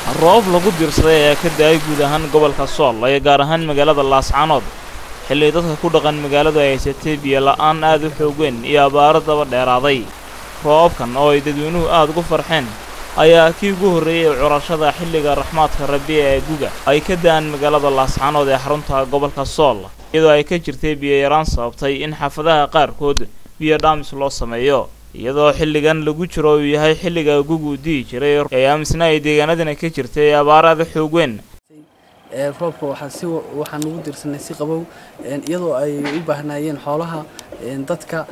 Roob lagu diirsaday ayaa ka da'ay guud ahaan gobolka Sool iyo gaar ahaan magaalada Laascaanood, xilli dadka ku dhaqan magaaladu ay haysatay biyo la'aan aad u xoogweyn iyo abaaro daba dheeraaday. Roobabkan oo ay dadweynuhu aad ugu farxeen ayaa kii ugu horreeyey ee curashada xilliga raxmaadka Rabbi ee guga ay ka da'aan magaalada Laascaanood ee xarunta gobolka Sool, iyadoo ay ka jirtay biyo yaraan sababtay in xaafadaha qaarkood biyo dhaamis loo sameeyo. Iyadoo xilligan lagu jiro uu yahay xilliga gugu di'i jiray ee amisna ay deegaanadana ka jirtay abaar aad u xoog weyn. Roobka waxaa si waxaan ugu diirsanay si qabow, iyadoo ay u baahnaayeen xoolaha, dadka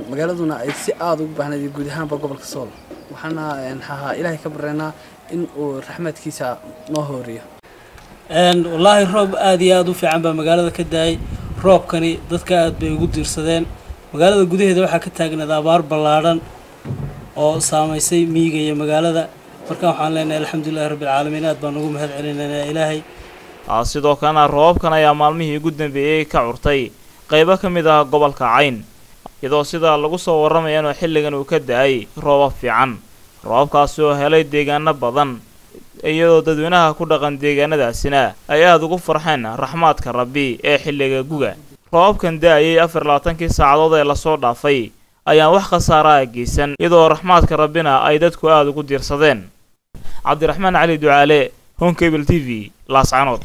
magaaladuna ay si aada ugu baahnayd guud ahaanba gobolka Sool. Waxaana hahaa Ilaahay ka baryaynaa in uu raxmaadkiisa noo hooriyo. Wallaahi roob aada iyo aada u fiican baa magaalada ka daayay. Roobkani dadka aada bay ugu diirsadeen. Magaalada gudaheeda waxaa ka taagnaed abaar ballaadhan oo saamaysay miyiga iyo magaalada. Marka waxaan leenahay alxamdulilahi rabbilcaalamiin, aad baan ugu mahad celinaynaa Ilaahay. Sidoo kalena roobabkan ayaa maalmihii ugu dambeeyey ka curtay qaybo ka mid ah gobolka Cayn, iyadoo sidaa lagu soo warramaya inuu xilligan uu ka da'ay roobab fiican, roobabkaasi oo helay deegaano badan, iyadoo dadweynaha ku dhaqan deegaanadaasina ay aada ugu farxeen raxmaadka Rabbi ee xilliga guga. Roobabkan da'ayay 24kii saacadood ee lasoo dhaafay ayaan wax khasaaraa geysan, iyadoo raxmaadka Rabbina ay dadku aada ugu diirsadeen. Cabdiraxmaan Cali Ducaale, Honkable TV, Laascanood.